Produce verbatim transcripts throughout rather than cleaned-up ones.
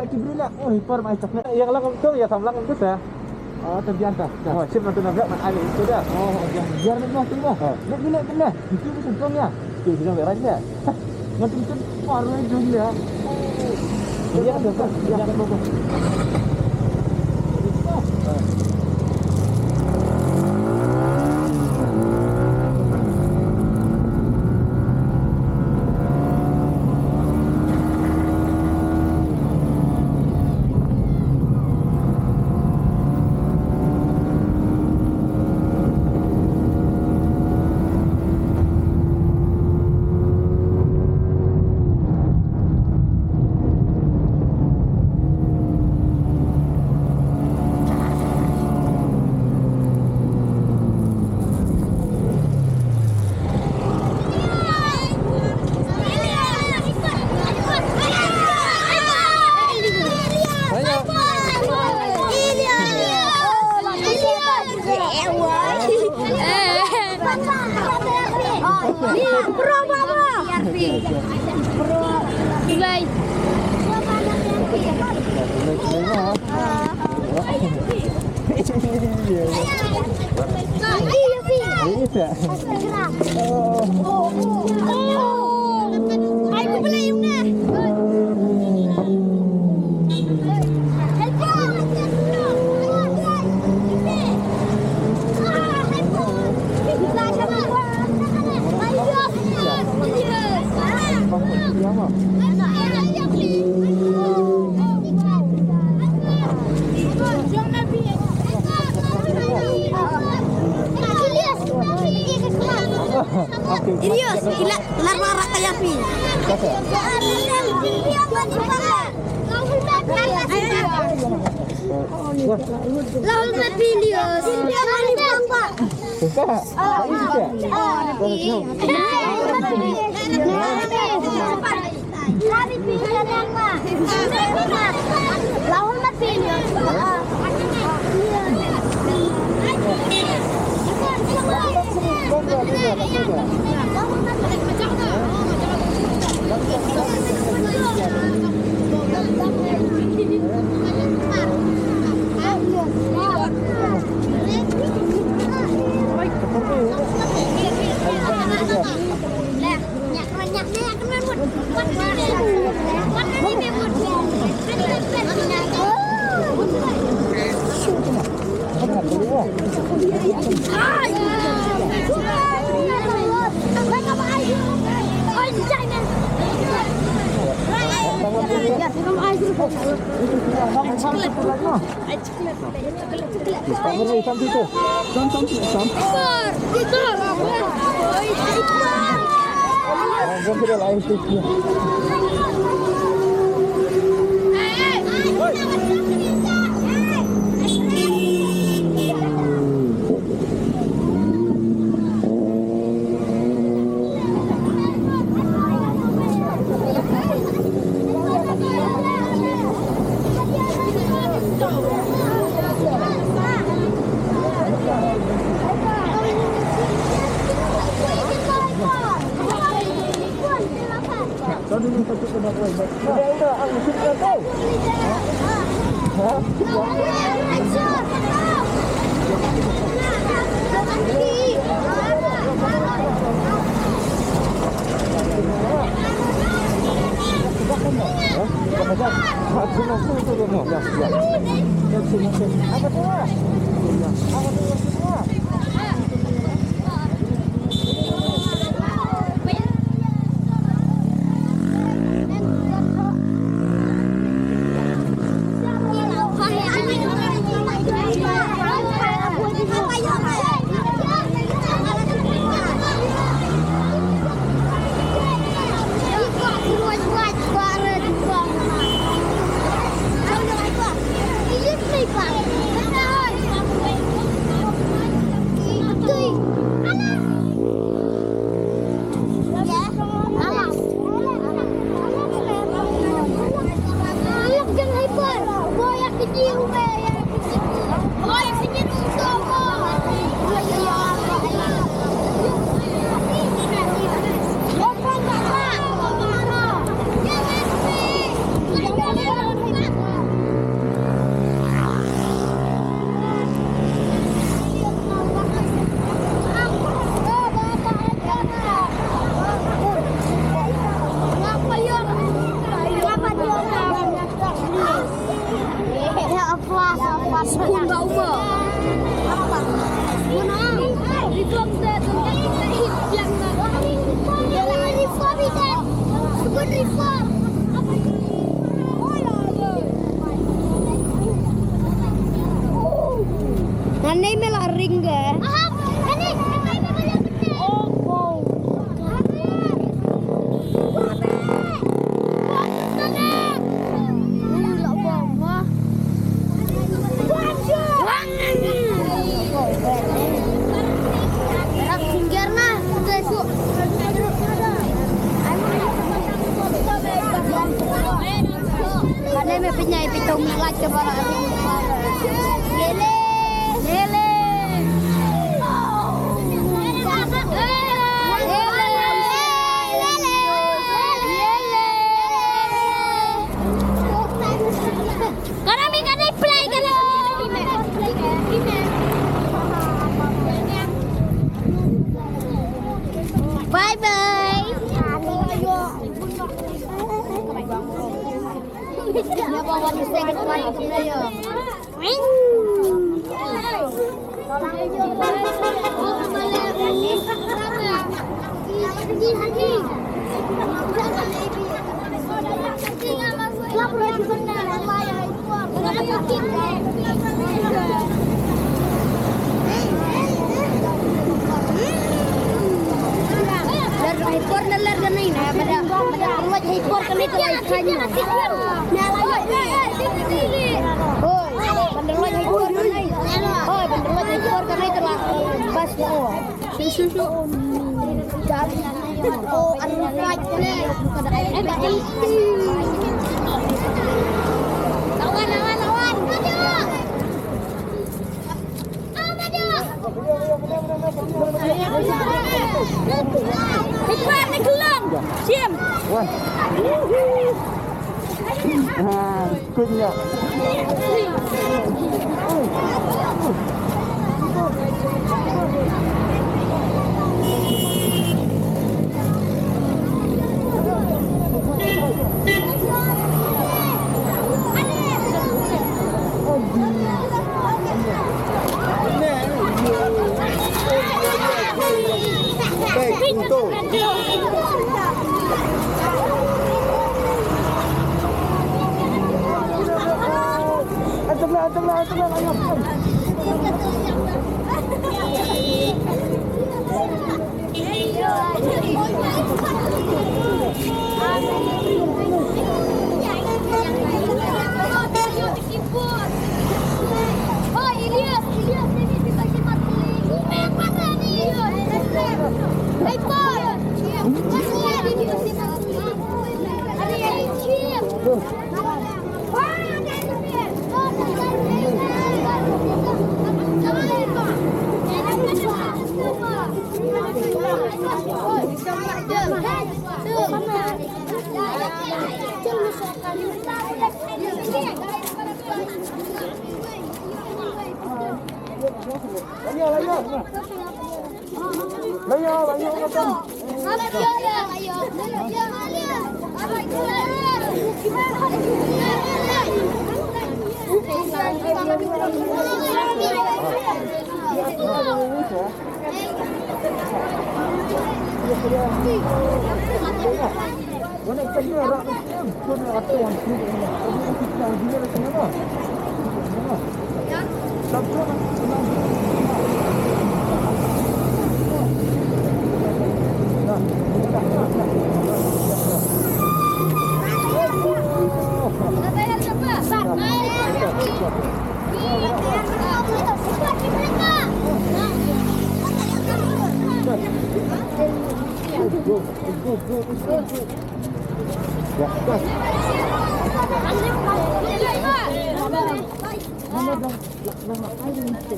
Ki briew leh, oh, hi por mai chok ne. Ïa ka lang kumto, ïa sam lang kumto sa. Oh, te biang ta. Oh, shim na tu na biang man ai tu da. Oh, biang. Biang na tu na. Oh. Na tu na tu na. Itu tu tu ya. Tu tu na rai ya. Na tu tu par le jung ya. Ïa tu tu. Ïa tu tu. Bye. Ilias, ila, lar lara kaya pi. Lahul Mati Ilias. Sumpah? Serius ya? Sukun ba uma. Sukun ah. Reform te tu. Reform ite. Sukun reform. Nanei me la ring ge. Aha, nanei, nanei me la ring. Oh, wow. Kane me pynjai pyntom lak ke bara. Lele. Lele. Lele. Lele. Kana mi kana play kana. Bye bye. Lar hai por na lar ka nei na, bada, bada ruat hai por ka nei ka lai khan na. Hoi, bada ruat hai por ka nei. Hoi, bada ruat hai por ka nei ka la bas na. Shu, shu, shu. Jab. Oh, aru ruat ka nei. Lawan, lawan, lawan. Hebat ni kelang. Siam. Wan. Ah, ikut nya.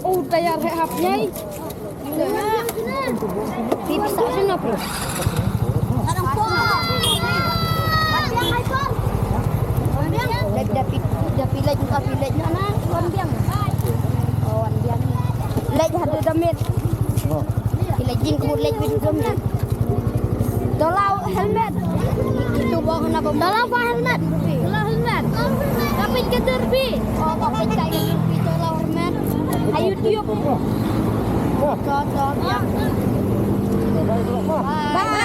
Oh, tayar heh hap nyai. Phi pisa shuh na, bro. Leit da phi, da phi leit, ka phi leit na na, wan biang. Oh, wan biang. Leit haduh da miet. Phi leit jingkut leit haduh da miet. Dola helmet. Itu bawa kena bawa. Dola bawa helmet. Dola helmet. Ka peit ka dur phi. Oh, ka peit ka dur phi. Bye. Bye.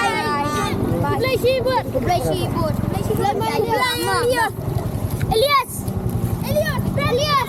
Bye. Khublei shibun. Khublei shibun. Khublei shibun. Khublei shibun. Elias. Elias. Elias.